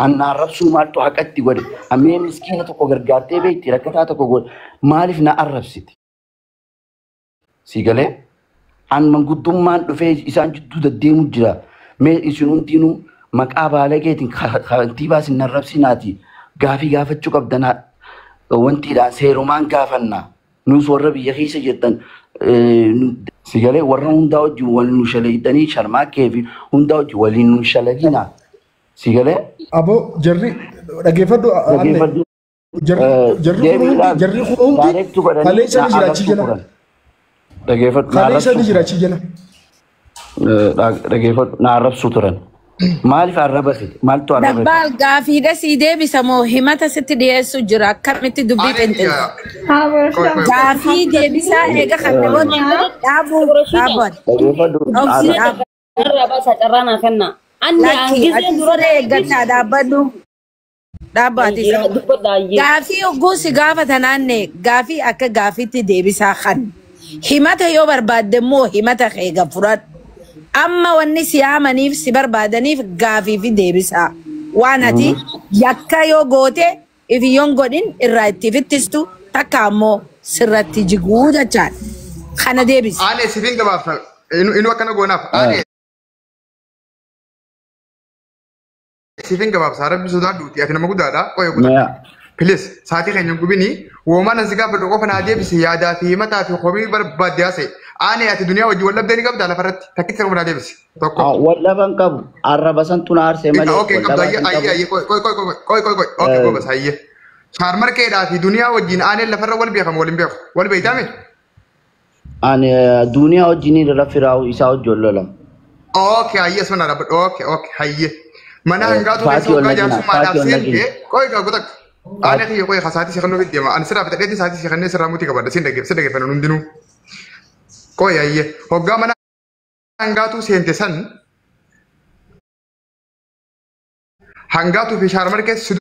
Anna arrabsuu maaltu haqatti godhe? Ammee miskiina tokko gargaartee beekti, rakkataa tokko godhe. Maaliif na arrabsiti? Si galee? An manguddummaan dhufee isaan jidduu deddeemu jira. Mee isin hundinuu maqaa baalageetiin kantiibaa isin arrabsinaati. Gaafii gaafachuu qabdan wantiidhaan seerumaan gaafanna. Nus warra biyya keessa jirtan si galee warra hundaa wajjin wal nu shalaydanii sharmaakkee fi hundaa wajjin waliin nu shalaginaa. Si galee? Aboo jarri dhaggeeffadhu Anne. Dhaggeeffadhu. Jarri kun hundi Deebiidhaan jarri kun hundi daareektu godhanii kaleessa na ni jira achi arrabsuu jala. turan. Dhaggeeffadhu na Kaleessa arrabsuu ni jira achi jala. Dhaggeeffadhu na arrabsuu turan. Maaliif arrabate? Maaltu arrabate? Dabbaal gaafiidha sii deebisa moo himata sitti dhiyeessu jira akkamitti dubbii Ani xinxilti? qoy qoy qoy. Gaafii deebisaa eega kan namoonni dhaabuu dhaaban. Dhaggeeffadhu Obsi dhaabu. Irraa baasaa carraa naa kenna. Anni Lakki hangizeen ati dura siree eeggataa dhaabbadhu. Dhaabbu ati siree. dubbadha ayyee. Gaafii hogguu si gaafatan aanne gaafii akka gaafiitti deebisaa kan. Himata yoo barbaadde immoo himata eega fudhadhu. Amma wanni si yaamaniif si barbaadaniif gaafii fi deebisaa. Waan ati yakka yoo goote if yoon godhin irraa itti fittistu takka ammoo sirratti jiguu jechaadha. Kana deebisi. Ani sifin gabaabsa. Inu akkana goonaaf. Ani sifin gabaabsa. Rabbi sodaadhuuti. Ati nama guddaadha. Qoy guutaa. Mi'a. Please saatii keenya hin gubini. Woomaan asi gaafadhu qofa naa deebisi yaadaa fi himataa fi komii barbaadde haasa'e. Ani ati duniyaa wajjin wal dhabdee ni qabdaa lafarratti. Takkitti qofa naa deebisi. Tokko. Wal dhaban qabu. Arraba santu na aarsee malee Okay, wal qabda. dhabaa Ayyee hin ayyee qabu. ayyee qoy qoy qoy qoy qoy qoy qoy. Okay, gobas ayyee. Shaarmarkeedhaa fi duniyaa wajjin aaneen lafarra wal beekamu wal hin beeku. Wal beeytaame? Ani duniyaa wajjin irra firaa'u isaa wajjin wal lolamu. Okay, ayyee sun dhaabbadhu. Okay, okay, ayyee. Mana hangaatu keessa Faatii ol hoggaa naqina. jaarsummaadhaaf Faatii ol naqina. seente qoy gaafuu takka. Aanee kiyya qoy saatii si kennuu deema. Ani sirraa fixadheetti saatii si kennee sirraa mutii qabadha. Sin dhaggeeffanna hundinuu. Qoy ayyee. Hoggaa mana hangaatuu seente san hangaatuu fi shaarmarkee si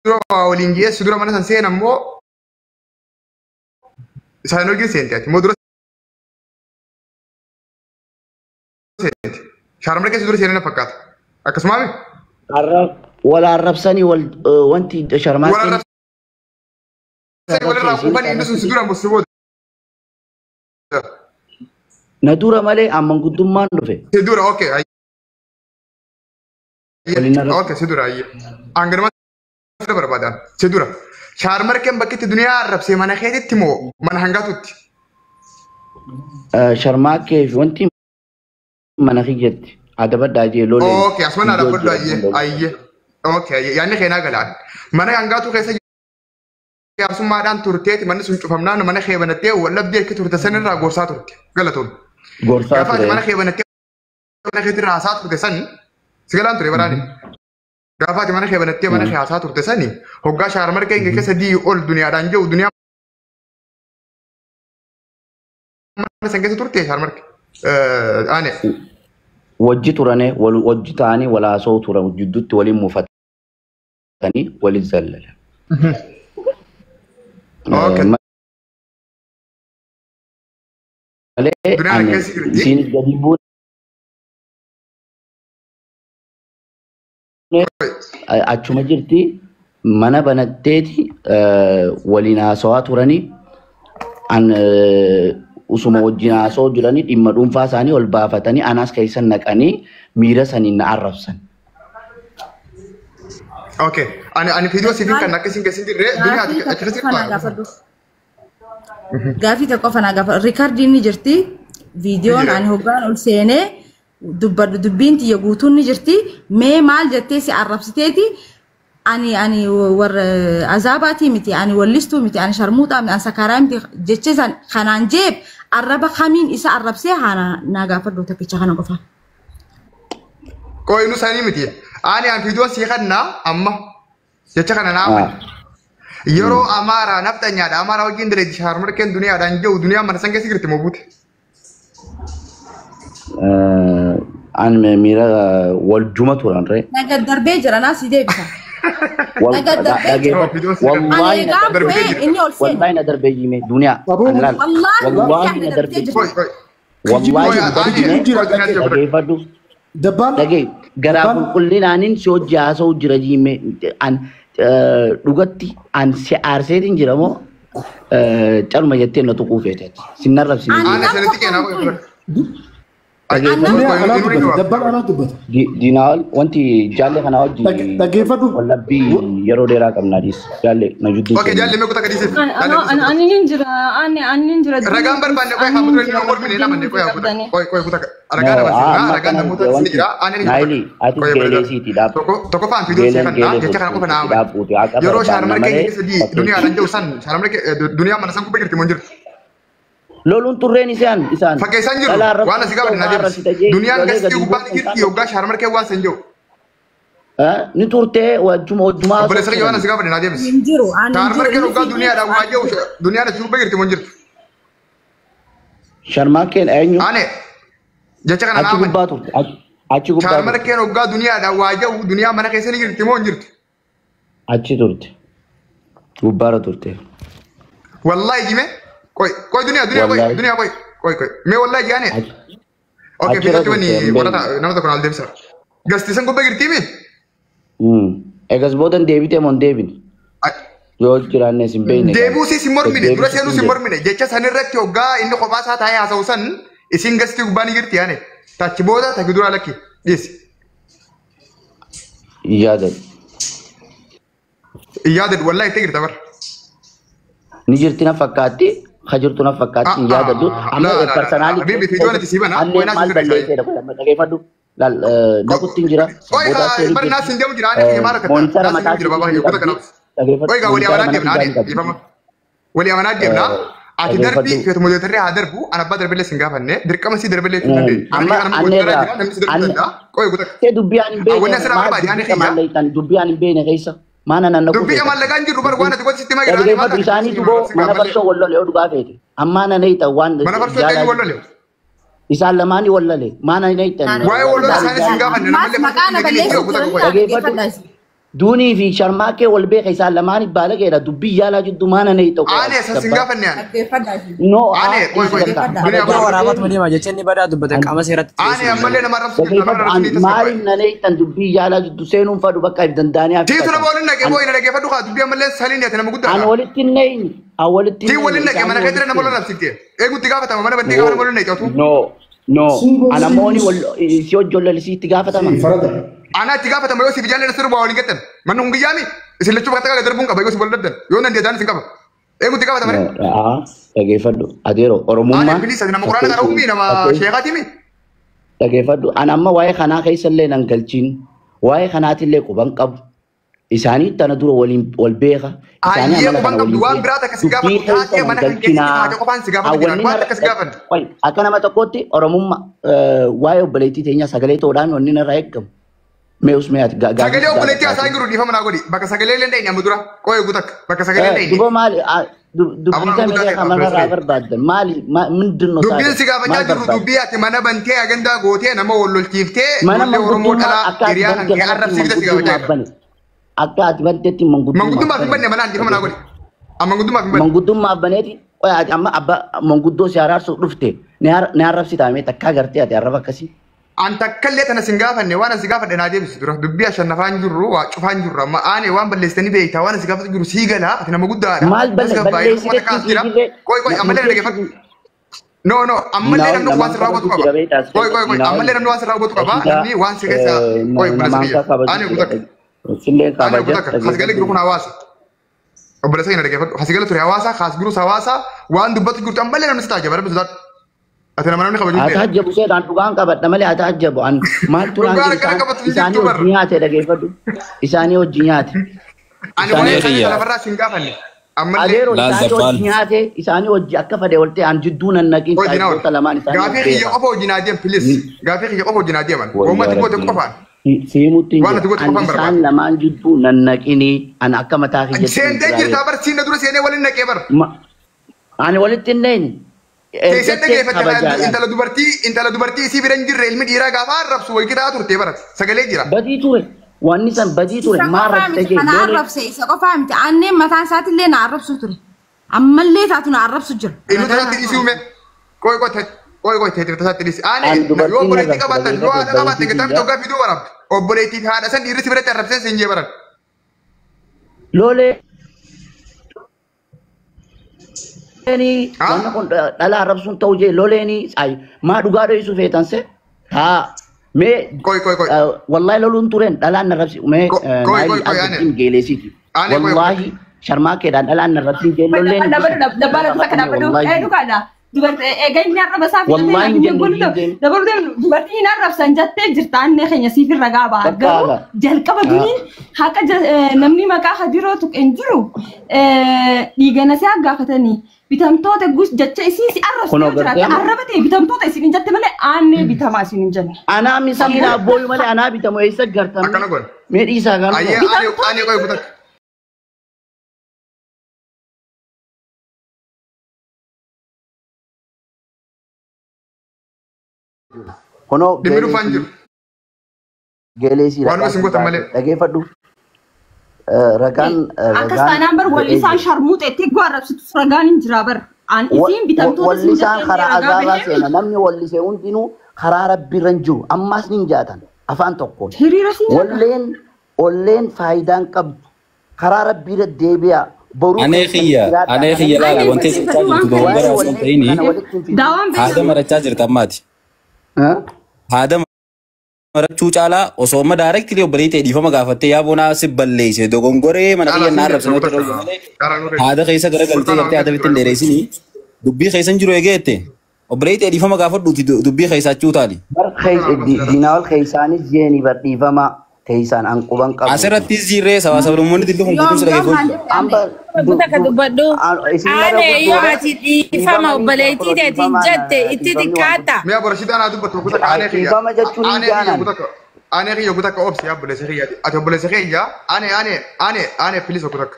dura waa waliin ga'ee si dura mana san seenan immoo isaan wajjin seente ati immoo dura seente. Shaarmarkee si dura seenan fakkaata. Akkasumaami? Wal arrabsanii wal wanti Wal sharmaakkeen arrabsanii walirraa quufanii inni sun si dura immoo si booda. Na dura malee amma guddummaan dhufe. Si dura okay. Waliin arrabsu. Okay, si dura ayyee. Hanganuma sirra barbaadan. Si dura. Shaarmarkeen bakki itti duniyaa arrabsee mana keetitti moo mana hangaatutti? Sharmaakkee fi wanti mana kiyyatti adabadhaa jee lolee. Okay, asuma naa dhaabbadhu ayyee. Ayyee. Okay, ayyee. Yaadni keenyaa galaan. Mana hangaatuu keessa jaarsummaadhaan turteeti manni sun cufamnaan mana kee banattee wallabdee akka turte sanirraa gorsaa turte. Galatoon. Gorsaa Gaafa ati ture. mana kee banattee mana keetirraa haasaa turte san si galaan ture baraani. Gaafa ati mana kee banattee mana kee haasaa turte sani hoggaa shaarmarkee kee keessa dii ol duniyaadhaan jiru duniyaa mana san keessa turte shaarmarke. Ane. Wajji turane wal wajji ta'anii wal haasa'u turan jidduutti waliin muufatanii waliin zallala. Okay. Malee Duniyaan ani keessa jirti. isiinis gadi buune achuma jirti mana banatteeti waliin haasawaa turanii an usuma wajjin haasawaa jiranii dhimma dhuunfaa isaanii ol baafatanii anaas keessa naqanii miira saniin na arrabsan. Okay. Ani fiidiyoo siifin kan akka isin keessa hin jirre duniyaa Gaafii achi tokko keessa qofa naa jirtu. gaafadhu. Gaafii tokko qofa naa gaafadhu. Riikardiin ni jirti. Viidiyoon Jira. ani hoggaan ol seenee dubbadhu dubbiin tiyya guutuun ni jirti. Mee maal jettee si arrabsiteeti? Ani warra azaabaatii miti, ani wallistuu miti, ani sharmuuxaa miti, ani sakaaraa miti jechee san kanaan jeeb arraba kamiin isa arrabsee haana naa gaafadhu tokkicha kana qofa. Qoy nu sanii miti. Ani an fiidiyoon sii kannaa amma jecha kana naa amani. Yeroo Amaaraa nafxanyaadha. Amaaraa wajjin dalaji shaarmarkeen duniyaadhaan jiru duniyaa mana san keessa jirti moo buute? An miira wal juma turan ree. Naga darbee jira naa si deebisa. Naga darbee jira. Fiidiyoon sii kannaa. Ani Wallahi na eegaan Darbee bu'ee jira. inni ol seene. Wallahi na darbee jime duniyaa. Aboo An laal. Wallaahi Wallahi na na darbee darbee jirti. Qoy qoy. Wallahi Qoy na ani darbee jira qoy duniyaa jira. dhageeffadhu. Dabbaan. Dhagaye garaa Dabbaan. Qulqullinaanin si hojii haasa'u jira jiime an dhugatti an si aarseetiin jira moo caluma jettee na tuquu feeteeti. Sin arrabsine. Ani Aanee nam sanitti tokko keenaa hin qoy. Tuqne. Duniyaa anaa dubbata. Dabbaan anaa dubbata. Diinaawal wanti jaalle kana hojii Dhaggeeffadhu. wallabbii yeroo dheeraa qabnaa dhiis. Jaalle na judduu Okay, seenii. jaalli mee kutaa gadiisiif. Ani nin jira, ani nin jira. Ragaan barbaanne qoy haa mutura inni mormine namanne qoy haa kutaa. Qoy qoy kutaa ragaa No, dabarsi. amma Ragaan kana namoota si wanti jira. Ani ni Naayili atis Qoy geelee siiti dhaab. Tokko tokko faan fiidoo si Geeleen kannaa geelee jecha kana qofa naa siiti dhaabbuuti. Haqa Yeroo barbaanna shaarmarkee malee keessa di duniyaadhaan jiru san shaarmarkee duniyaa mana san gubbaa jirti moo hin jirtu? Loluun turreen isaan isaan. Fakkeessaan jiru Dhalaa waan asii gaafate naa arrabsita deebisi. jee Duniyaan lolee gastii gadi gubbaa ni buusan jirti isaan. yoggaa shaarmarkee waan san jiru. Ni turtee wajjuma wajjumaa Obboleessa kiyya waan asii gaafate naa deebisi. Hin jiru. Ani hin jiru. Shaarmarkeen Inni yoggaa fiigee duniyaadhaan waa jiru duniyaan asii gubbaa jirti moo hin jirtu? Sharmaakeen eenyu? Ane jecha kana Achi naa amani. gubbaa turte. Achi gubbaa turte. Shaarmarkeen yoggaa duniyaadhaan waa jiru duniyaa mana keessa ni jirti moo hin jirtu? Achi turte. Gubbaarra turte. Wallahi jime qoy qoy duniyaa duniyaa qoy Wallahi. duniyaa qoy qoy qoy mee wallahi jaane. Achi Okay, achirra fiidootti turte wani hin warra beekne. nama tokko naal deebisa. Gastiisan gubbaa jirti mi? Egas boodan deebitee moo hin deebine? Yoo jiraannes hin beekne. Deebuu siis hin mormine, dura seenuu Deddeebisuu hin mormine. Jecha san irratti hoggaa inni kophaa isaa taa'ee haasa'u san isin gastii gubbaa ni jirti yaane. Tachi booda takki duraa lakki. Dhiisi. Yaadadhu. Yaadadhu wallahi itti jirta bara. Ni jirti na fakkaatti, ka jirtu na fakkaatti hin yaadadhu. Amma La la la. personally Habibi fiidoo natti sii bana. Annee Qoy naas maal hin sirreessa. balleesseedha dhageeffadhu. Laal naqutti hin jira. Qoy Boodaa seeruu bar naas jirti. hin deemu jira. Ani kiyya maal rakkatta? Moonitara Naas hin mataa deemu jira baabaa kiyya kuta qabdi. kanaaf. Dhageeffadhu. Qoy gaa walii Moonitara amanaa mana deemna. fiigaa Ani ni qabdi. dhiifama. Walii amanaa deemna. Ati darbii Dhageeffadhu. feetu mojotarree haa darbu. Ani abbaa darbillee sin gaafanne. Dirqama si darbillee hin dandeenya. Ani Amma kana mojotarraa anneerraa jira namni si darbuu danda'a. Qoy kuta. Tee dubbii ani hin Wanni beekne asirraa maal barbaade ani dubbii kiyya. maallaytan dubbii ani hin beekne keessa maana nan naquu Dubbii feeta. maallaqaan jiru bar waan ati gochi sitti magira. Ani maal Dhaggeeffadhu isaaniitu boo mana farsoo wal lole yoo dhugaa feete. Ammaa nan eeytan waan Mana farsoo jaalaa eenyu wal lole? Isaan lamaanii wal lole maana nan eeytan. Waa'ee wal lola isaanii sin gaafanne Ammaas namallee maqaa na balleessu kuta jiran qoy. Dhaggeeffadhu. dhaggeeffadhaa isin. Duunii fi sharmaakee wal beeka isaan lamaanii baala keedha dubbii yaalaa jiddu maana nan eeytan. Ani isa sin gaafanne ani. Dhaggeeffadhaa isin. No Ani qoy qoy. Dhaggeeffadhaa. Duniyaa Gara qoy. waraabaatuma deema jecha inni badaa dubbate qaama seeratti Ani dhiyeessuu ammallee nama arrabsu jirtu nama Dhaggeeffadhu arrabsu an ni tasgabbaa'e. maaliif nan eeytan dubbii yaalaa jiddu seenuun fadhu bakka if danda'anii Tiitu nama hafifatan. waliin naqee boo'ina dhaggeeffadhu kaa dubbii ammallee saliin dhiyaate nama An guddaadha. walitti hin neeyni. An walitti hin Tii waliin neeyni naqee mana isaanii keessa nama walitti lola arrabsifte. Eeguutti gaafatama mana bantee gaafa nama lola naqee otuu. No, no. Simboo Ana mooni simboo. wal si hojjollalisi itti gaafatama. Si farada. Ana itti gaafatama yoo siif jaalladha sirba waliin gattan. Manni kun guyyaami isin lachuu bakka takka darbuun qaba yoo si wal dhabdan. Yoo nan deetaan isin qaba. Eeguutti gaafatama No, ree. aa, dhageeffadhu. Adeero, Ani Oromummaan bilis ati nama quraana qara'uu mi nama sheekaati mi? dhageeffadhu. An amma waa'ee kanaa keessa illee nan galchiin. Waa'ee kanaatillee quban qabu. Isaanii tana dura waliin wal beeka. Isaanii Ayyee amala quban kana qabdu waliin waan beeka. biraa takka si Dubbii gaafatu keessa taatee nan mana kan keessatti galchinaa. taate qofaan si gaafatu jiran Hawwanni waan takka si gaafanne. Qoy, akka nama tokkootti Oromummaa waa'ee obboleettii teenyaa sagalee ta'uudhaan wanni narraa eegamu. Mee usmee ati gaafii Sagalee si obboleettii gaafadha. haasaa jiru dhiifama naa godhi. Bakka sagalee illee hin amma dura. Qoy eeguu takka. Bakka sagalee illee hin Duba maali dubbii Abuna tana guddaa irraa ta'e kanarraa obboleessa. barbaaddan maali mindin no Dubbiin taate si gaafachaa maal jirru barbaaddan dubbii ati mana bantee agandaa gootee nama wal lolchiiftee mana ijoollee Oromoo manguddummaa dhalaa akka ati hiriyaa kan bante kee kanatti arrabsiifte si gaafachaa manguddummaa jirra. bane akka ati bantetti manguddummaa Manguddummaaf hin bane banne manaan dhiifama naa godhi. Manguddummaaf hin banne. manguddummaa baneeti qoy ati amma abba manguddoo si araarsuuf dhufte ni arrabsitaa mee takkaa gartee ati arraba akkasii An takkallee tana sin gaafanne waan an si gaafadhe naa deebisu dura dubbii ashannafaan jirru waa cufaan jirru amma aane waan balleessitanii beektaa waan an si gaafatu jiru sii galaa ati nama guddaadha. maal Tasgabbaa'ee balleessitetti kaas jira. siigirree Qoy qoy ammallee na dhaggeeffadhu. No no ammallee Diinaawwan namni waan namaan sirraa hubatu kabaju qaba. jira beektaa as Qoy keessa qoy qoy diinaawwan ammallee namni waan sirraa hubatu qaba egaa namni waan si keessa qoy obboleessa namaan kiyya. kabaju Aane jira guutakka. sillee Aane kabaja guutakka hasigala jiru dhaggeeffadhu kun hawaasa. Obboleessa keenya dhaggeeffadhu hasigala ture hawaasa haas jirus hawaasa waan dubbatu jirtu ammallee namni si taajaba rabbi sodaadhu. Ati nama namni kabaju Haa hin taajjabu seedhaan dhugaan qabadha malee haa taajjabu an maaltu naan Dhugaan jedhu akkana isaan qabatu hin isaanii jirtu bar. hojii nyaate dhageeffadhu isaanii hojii nyaate Ani isaanii waa'ee Mee isaanii kiyya lafarraa sin gaafanne. Ammallee adeeroo laal isaanii dabbaan hojii nyaate isaanii hojii akka fade olte an jidduu nan naqiin hojii naa saayiboota lamaan isaanii Gaafii of kiyya beeka. qofa hojii naa deem please. Gaafii kiyya qofa hojii naa deeman. Wayyaa Uummati goote rabbii. qofaan. Siimutti hin Waan ati jiru goote an qofaan isaan barbaada. lamaan jidduu nan naqinii an akka mataa kiyyatti hin Seentee jiraayee. jirtaa bar siinna dura seenee waliin naqee bar. Ani walitti hin neenye. Keessatti Ergattee dhaggeeffachaa kabajaadhaan. intala dubartii isii bira hin jirre ilmi dhiiraa gaafa arrabsu wayii qitaa turte barat sagalee jira. Badii ture. Wanni san badii ture. Isa Maal qofaa rakkate miti jee kana lolee arrabse isa qofaa miti anneen mataan isaatiillee na arrabsu ture. Ammallee taatu na arrabsu jira. Inni Ragaa tasaatti naa isii uume. Qoy qoy Qoy qoy teetirta isaatti dhiisi. Ani An yoo dubartiin obboleettii arrabse qabaattan yoo haadha dhageeffadhu qabaattan obboleettii kitaabni tiyya. tokko fiduu barabdu. Obboleettii fi haadha san dhiirri si biratti arrabsee siin jee baran. Loleeni wanna kun dhala arrabsuun ta'u jee loleeni ay maa dhugaa dho'isu feetan se taa mee Qoy qoy qoy. Wallahi loluun tureen dhalaan arrabsi mee Qoy qoy naayili qoy ane. addittiin geeleesiiti. Ane qoy qoy. Wallahi sharmaa keedhaan dhalaan arrabsiin jee lolleen Dabbaala takka dhaabbadhu. wallahi Dhugaadha. Dubartii egaa inni arraba isaa filatee wallahi hin namni jenne kun hin jenne. dabaluu dubartii hin arrabsan jettee jirta annee keenya siif irra gaabaa. Bakka Garuu haala. jalqaba duriin haqa namni maqaa hadiroo tuqe hin jiru dhiigana si gaafatanii bitamtoota gus jecha isiin si arrabsite Kunoo yoo jiraate gartee amma arraba ta'e bitamtoota isin hin jette malee aannee bitamaa isin hin jenne. anaa miskiina abbooyu malee anaa bitamu eessa gartamne Akkana godhe. mee dhiisaa gaanu Ayyee ta'u. ani ani qoy kutakka. Kunoo Dhimmi dhufaan geeleesii jiru. geeleesii Waanuma ragaa isin si gootan baase malee. dhageeffadhu. Ragaan Akkas ragaan taanaan bar ba'ee wallisaan jira. sharmuuxeetti eeguu arrabsitus ragaan hin jira bar. An isiin bitamtoota isin Wallisaan jettee karaa ragaa azaabaa bahee seena namni wallise hundinuu karaa rabbiirra hin jiru ammaas ni jaatan afaan tokkoon. hiriira siin jedha. Walleen olleen faayidaan qabdu karaa rabbiirra deebi'a boruu Anee keessan xiyya jiraadhaa anee kana xiyya laala Ani wanti barsiifatu jechaa waan jirtu kana waa'ee dogongora osoo hin wallee ta'ini kana walitti hin fidin. Daawaan haada beekamu. marachaa jirta ammaati. Haada marachuu caalaa osoo amma daareektilii obboleettii ta'e dhiifama gaafattee yaa boonaa si balleesse dogongoree mana Caalaa kiyya na siin arrabsan jedhe irra kutakka. malee Caalaa nurra. haada keessa garagaltee Sultaan gartee haada waan bittin dheeressinii dubbii keessa hin jiru eegeette obboleettii ta'e dhiifama gaafadhuuti dubbii keessa achuu taali. Bar diinaawal keessaanis jeeni bar dhiifama keessaan an quban qabuuti. Asirratti jirree sabaa sablammoonni dilli kun guutuun Yoom si yoom dhageeffatu maal jira. jette Amba anne? Takka dubbadhu. isin narra Ane yoo guddoodha ati dhiifama dhiifama dhiisaa obboleettii kunoo teetiin dhiifamaan jette itti dhiifamni waan xiqqaata. Mi'a boroshiidhaan haa dubbatu kutakka anee xiyya. dhiifama jechuun hin Anee xiyya jaanan. kutakka. Anee xiyya kutakka obsi obboleessa xiyya. Ati obboleessa xiyya. Anee anee anee anee pilis kutakka.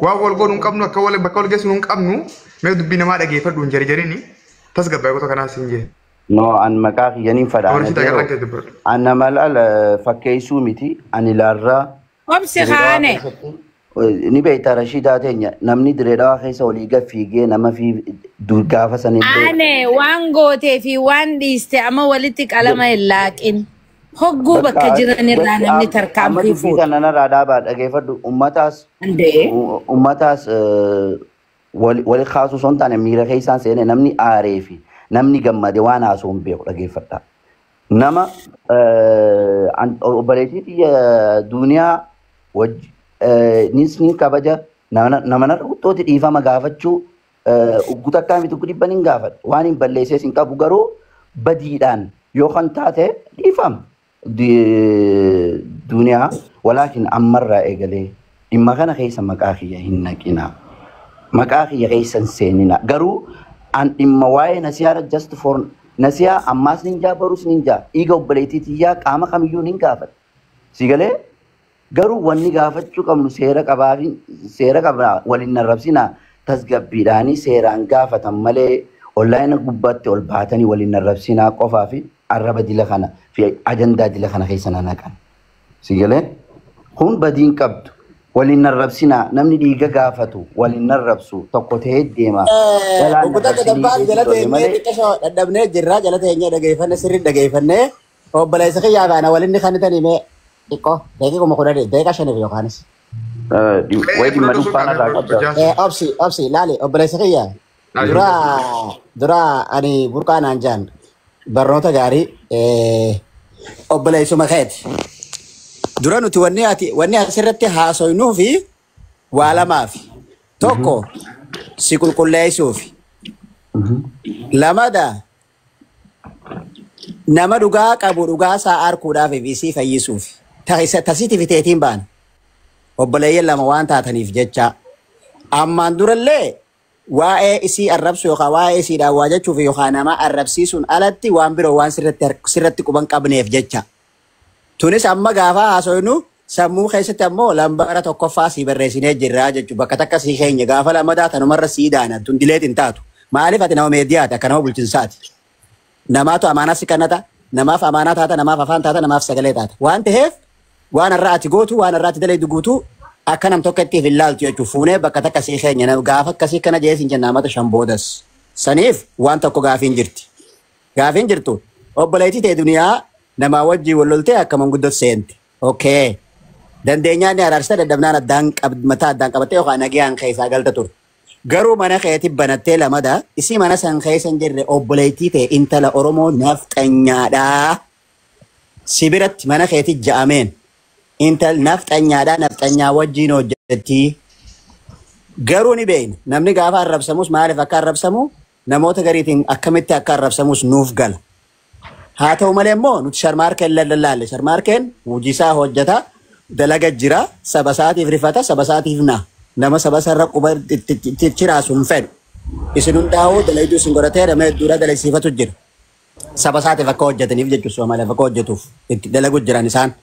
Waan wal goonu hin qabnu akka wal bakka wal geessu hin qabnu mee dubbii namaa dhageeffadhu hin jarjarini tasgabbaa'ee kutaa kanaan siin jee. No, an maqaa kiyyaniin fadha. Ana Boroshiidhaa jeeroo. garaan kee dubbadhu. An nama laala fakkeessuu miti. Ani laarraa Obsi direedawaa kaane. keessatti ni beektaa Rashiidaa teenya namni direedawaa keessa olii gad fiigee nama fi gaafa sanillee Ane waan gootee fi waan dhiiste amma walitti qalama hin laaqin. Hogguu bakka bakka jiran irraa jechi namni amma tarkaanfii dubbii fuudha. kana narraa dhaabaa dhageeffadhu ummataas Andee. ummataas wali kaasuu osoo hin taane miira keessaan seene namni aaree fi namni gammade waan haasoo hin beeku dhageeffadha. Nama obboleettii xiyya duuniyaa wajji nis ni kabaja nama narra guddooti dhiifama gaafachuu ugguta akkaa miti dhibban hin gaafadha waan hin balleessees hin qabu garuu badiidhaan yoo kan taate dhiifama duuniyaa walaakin ammarraa eegalee dhimma kana keessa maqaa kiyya hin naqinaa. Maqaa kiyya keessa hin seenina. Garuu an dhimma waa'ee nasiyaa just for nasiyaa ammaas nin jaa barus nin jaa dhiiga obboleettii tiyyaa qaama kamiyyuu nin gaafadha. Si galee garuu wanni gaafachuu qabnu seera qabaa fi seera qabnaa waliin arrabsinaa tasgabbiidhaanii seeraan gaafatan malee onlaayina gubbaatti ol baatanii waliin arrabsinaa qofaa fi arraba dila kana fi ajandaa dila kana keessa na naqan. Si galee kun badiin qabdu waliin arrabsinaa namni dhiiga gaafatu waliin arrabsu tokko ta'ee deema. Dhalaan Obbo Takka arrabsinii Dabbaan keessa jala tole teenyee malee xiqqasho dadhabnee jirra jala teenyee dhageeffanne sirrii dhageeffannee obboleessa kiyyaa faana waliin kan itanii mee xiqqoo daqiiquma kudha daqiiqa shaniif yookaanis. Wayi dhimma dhuunfaan irraa qabda. Obsi obsi laali obboleessa kiyya dura dura ani burqaa naan jaan barnoota gaarii obboleessuma keeti. Dura nuti wanni ati wanni asirratti haasoynuu fi waa lamaafi. Tokko si qulqulleessuufi. Lamada nama dhugaa qabu dhugaa isaa arkuudhaaf fi isii fayyisuufi. Tasiiti fiteetiin baana. Obboleeyyan lama waan taataniif jecha. Ammaan durallee waa'ee isii arrabsu yookaan waa'ee isiidhaan waa jechuuf yookaan nama arrabsiisuun alatti waan biroo waan sirratti quban qabneef jecha. Tunis amma gaafa haasoynu sammuu keessatti ammoo lambara tokkoffaa sii barreessinee jirra jechuudha. Bakka takka sii keenya gaafa lamadaa tanumarra sii daana tun dileet hin taatu. Maaliif ati nama meediyaati akka nama bulchinsaati. Namaatu amaanaa si kannata, namaaf amaanaa taata, namaaf afaan taata, namaaf sagalee taata. Waan ta'eef waan irraa ati gootu, waan irraa ati dalaydu guutuu akka nam tokko ittiif hin laaltu jechuudha. Fuunee bakka takka sii keenya gaafa akkasii kana jees hin jenna amata shan boodas. Saniif waan tokko gaafiin jirti. Gaafiin jirtu obboleettii ta'e duniyaa namaa wajjin wal loltee akka manguddootti seente. Okay. Dandeenyaan ni araarsita dadhabnaan addaan mataa addaan qabattee yookaan nagayaan keessaa galta turte. Garuu mana keetti banattee lamada isii mana san keessa hin jirre obboleettii ta'e intala Oromoo nafxanyaadhaa. Si biratti mana keetti ja'ameen intal nafxanyaadhaa nafxanyaa wajjin hojjetti. Garuu ni beekna namni gaafa arrabsamus maaliif akka arrabsamu namoota gariitiin akkamitti akka arrabsamus nuuf gala. Haa ta'u malee immoo nuti sharmaarkeen lallaalle sharmaarkeen hojii isaa hojjeta dalaga jira saba isaatiif rifata saba isaatiif na nama saba isarra quba itti chiraasu hin fedhu. Isin hundaa'uu dalayduu isin godhatee nama hedduudha dalaysiifatu jira. Saba isaatiif akka hojjetaniif jechuudha Somaaliif akka hojjetuuf itti dalagu jiran isaan.